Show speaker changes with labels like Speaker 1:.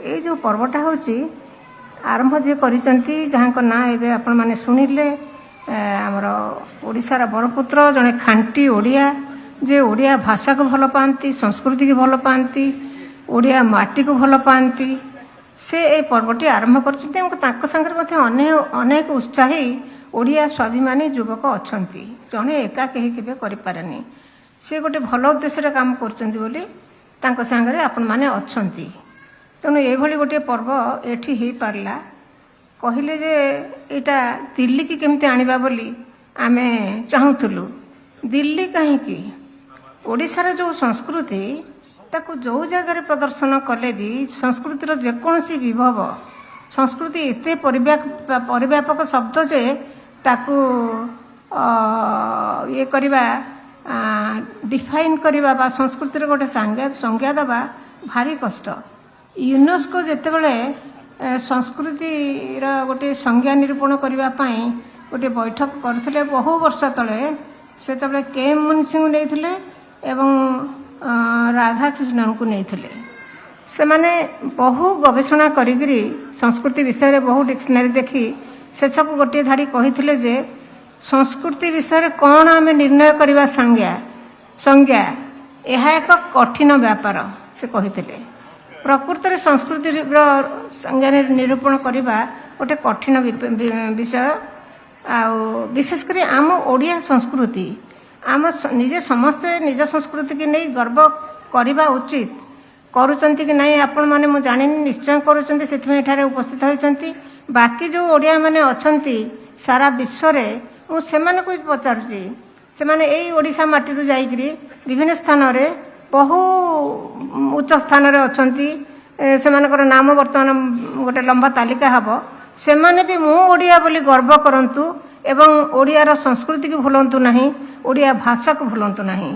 Speaker 1: ଏଇ ଯେଉଁ ପର୍ବଟା ହେଉଛି, ଆରମ୍ଭ ଯିଏ କରିଛନ୍ତି, ଯାହାଙ୍କ ନାଁ ଏବେ ଆପଣମାନେ ଶୁଣିଲେ, ଆମର ଓଡ଼ିଶାର ବରପୁତ୍ର, ଜଣେ ଖାଣ୍ଟି ଓଡ଼ିଆ, ଯେ ଓଡ଼ିଆ ଭାଷାକୁ ଭଲ ପାଆନ୍ତି, ସଂସ୍କୃତିକୁ ଭଲ ପାଆନ୍ତି, ଓଡ଼ିଆ ମାଟିକୁ ଭଲ ପାଆନ୍ତି, ସେ ଏଇ ପର୍ବଟି ଆରମ୍ଭ କରିଛନ୍ତି ଏବଂ ତାଙ୍କ ସାଙ୍ଗରେ ମଧ୍ୟ ଅନେକ ଅନେକ ଉତ୍ସାହୀ ଓଡ଼ିଆ ସ୍ୱାଭିମାନୀ ଯୁବକ ଅଛନ୍ତି। ଜଣେ ଏକା କେହି କେବେ କରିପାରେନି। ସେ ଗୋଟେ ଭଲ ଉଦ୍ଦେଶ୍ୟରେ କାମ କରୁଛନ୍ତି ବୋଲି ତାଙ୍କ ସାଙ୍ଗରେ ଆପଣମାନେ ଅଛନ୍ତି। ତେଣୁ ଏଇଭଳି ଗୋଟିଏ ପର୍ବ ଏଠି ହେଇପାରିଲା। କହିଲେ ଯେ ଏଇଟା ଦିଲ୍ଲୀକି କେମିତି ଆଣିବା ବୋଲି ଆମେ ଚାହୁଁଥିଲୁ। ଦିଲ୍ଲୀ କାହିଁକି? ଓଡ଼ିଶାର ଯେଉଁ ସଂସ୍କୃତି, ତାକୁ ଯେଉଁ ଜାଗାରେ ପ୍ରଦର୍ଶନ କଲେ ବି, ସଂସ୍କୃତିର ଯେକୌଣସି ବିଭବ, ସଂସ୍କୃତି ଏତେ ପରିବ୍ୟାପକ ଶବ୍ଦ ଯେ ତାକୁ ଇଏ କରିବା, ଡିଫାଇନ୍ କରିବା ବା ସଂସ୍କୃତିର ଗୋଟେ ସଂଜ୍ଞା ଦେବା ଭାରି କଷ୍ଟ। ୟୁନେସ୍କୋ ଯେତେବେଳେ ସଂସ୍କୃତିର ଗୋଟିଏ ସଂଜ୍ଞା ନିରୂପଣ କରିବା ପାଇଁ ଗୋଟିଏ ବୈଠକ କରିଥିଲେ ବହୁ ବର୍ଷ ତଳେ, ସେତେବେଳେ କେ ଏମ୍ ମୁନ୍ସିଙ୍କୁ ନେଇଥିଲେ ଏବଂ ରାଧାକୃଷ୍ଣଙ୍କୁ ନେଇଥିଲେ। ସେମାନେ ବହୁ ଗବେଷଣା କରିକିରି, ସଂସ୍କୃତି ବିଷୟରେ ବହୁ ଡିକ୍ସନାରୀ ଦେଖି ଶେଷକୁ ଗୋଟିଏ ଧାଡ଼ି କହିଥିଲେ ଯେ ସଂସ୍କୃତି ବିଷୟରେ କ'ଣ ଆମେ ନିର୍ଣ୍ଣୟ କରିବା ସଂଜ୍ଞା, ଏହା ଏକ କଠିନ ବ୍ୟାପାର, ସେ କହିଥିଲେ। ପ୍ରକୃତରେ ସଂସ୍କୃତିର ସଂଜ୍ଞା ନିରୂପଣ କରିବା ଗୋଟେ କଠିନ ବିଷୟ। ଆଉ ବିଶେଷ କରି ଆମ ଓଡ଼ିଆ ସଂସ୍କୃତି, ଆମ ନିଜେ ସମସ୍ତେ ନିଜ ସଂସ୍କୃତିକି ନେଇ ଗର୍ବ କରିବା ଉଚିତ। କରୁଛନ୍ତି କି ନାହିଁ ଆପଣମାନେ ମୁଁ ଜାଣିନି, ନିଶ୍ଚୟ କରୁଛନ୍ତି, ସେଥିପାଇଁ ଏଠାରେ ଉପସ୍ଥିତ ହୋଇଛନ୍ତି। ବାକି ଯେଉଁ ଓଡ଼ିଆମାନେ ଅଛନ୍ତି ସାରା ବିଶ୍ୱରେ, ମୁଁ ସେମାନଙ୍କୁ ବି ପଚାରୁଛି। ସେମାନେ ଏଇ ଓଡ଼ିଶା ମାଟିରୁ ଯାଇକରି ବିଭିନ୍ନ ସ୍ଥାନରେ ବହୁ ଉଚ୍ଚ ସ୍ଥାନରେ ଅଛନ୍ତି। ସେମାନଙ୍କର ନାମ ବର୍ତ୍ତମାନ ଗୋଟେ ଲମ୍ବା ତାଲିକା ହେବ। ସେମାନେ ବି ମୁଁ ଓଡ଼ିଆ ବୋଲି ଗର୍ବ କରନ୍ତୁ ଏବଂ ଓଡ଼ିଆର ସଂସ୍କୃତିକୁ ଭୁଲନ୍ତୁ ନାହିଁ, ଓଡ଼ିଆ ଭାଷାକୁ ଭୁଲନ୍ତୁ ନାହିଁ।